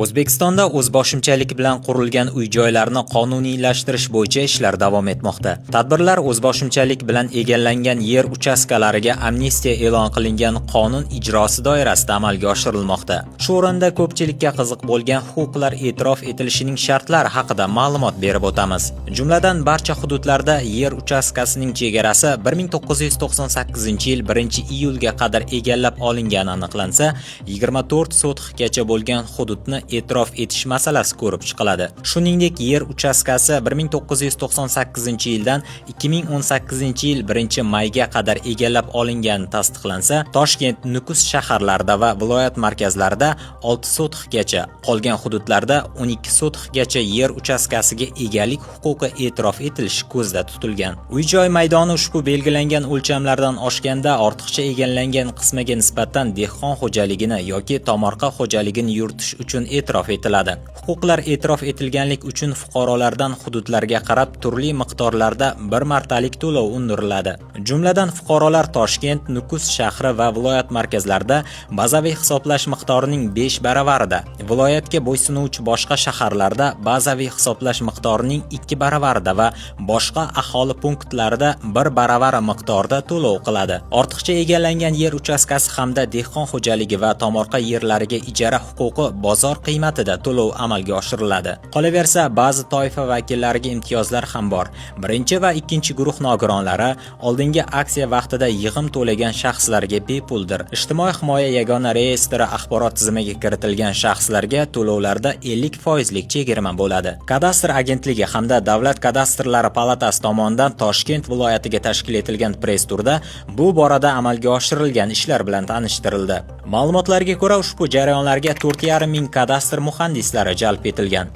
O'zbekistonda o'zboshimchalik bilan qurilgan uy-joylarni qonuniylashtirish bo'yicha ishlar davom etmoqda. Tadbirlar o'zboshimchalik bilan egallangan yer uchastkalariga amnistiya e'lon qilingan qonun ijrosi doirasida amalga oshirilmoqda. Shu o'rinda ko'pchilikka qiziq bo'lgan huquqlar e'tirof etilishining shartlari haqida ma'lumot berib o'tamiz. Jumladan, barcha hududlarda yer uchastkasining chegarasi 1998-yil 1-iyulga qadar egallab olingani aniqlansa, 24 sotixgacha bo'lgan hududni e'tirof etish masalasi ko'rib chiqiladi. Shuningdek, yer uchastkasi 1998-yildan 2018-yil 1-mayga qadar egallab olingani tasdiqlansa, Toshkent, Nukus shaharlarida va viloyat markazlarida 6 sotixgacha, qolgan hududlarda 12 sotixgacha yer uchastkasiga egalik huquqi e'tirof etilishi ko'zda tutilgan. Uy-joy maydoni ushbu belgilangan o'lchamlardan oshganda ortiqcha egallangan qismiga nisbatan dehqon xo'jaligini yoki tomorqa xo'jaligini yuritish uchun e'tirof etiladi. Huquqlar e'tirof etilganlik uchun fuqarolardan hududlarga qarab turli miqdorlarda bir martalik to'lov undiriladi. Jumladan, fuqarolar Toshkent, Nukus shahri va viloyat markazlarida bazaviy hisoblash miqdorining 5 baravarida, viloyatga bo'ysunuvchi boshqa shaharlarda bazaviy hisoblash miqdorining 2 baravarida va boshqa aholi punktlarida 1 baravar miqdorda to'lov qiladi. Ortiqcha egallangan yer uchastkasi hamda dehqon xo'jaligi va tomorqa yerlariga ijara huquqi bozor qiymatida to'lov amalga oshiriladi. Qolaversa, ba'zi toifa vakillariga imtiyozlar ham bor. Birinchi va ikkinchi guruh nogironlari, oldingi aksiya vaqtida yig'im to'lagan shaxslarga bepuldir. Ijtimoiy himoya yagona reyestri axborot tizimiga kiritilgan shaxslarga to'lovlarda 50 lik chegirma bo'ladi. Kadastr agentligi hamda Davlat kadastrlari palatasi tomonidan Toshkent viloyatiga tashkil etilgan press turda bu borada amalga oshirilgan ishlar bilan tanishtirildi. Ma'lumotlarga ko'ra, ushbu jarayonlarga 4,5 ming kadastr muhandislari jalb etilgan.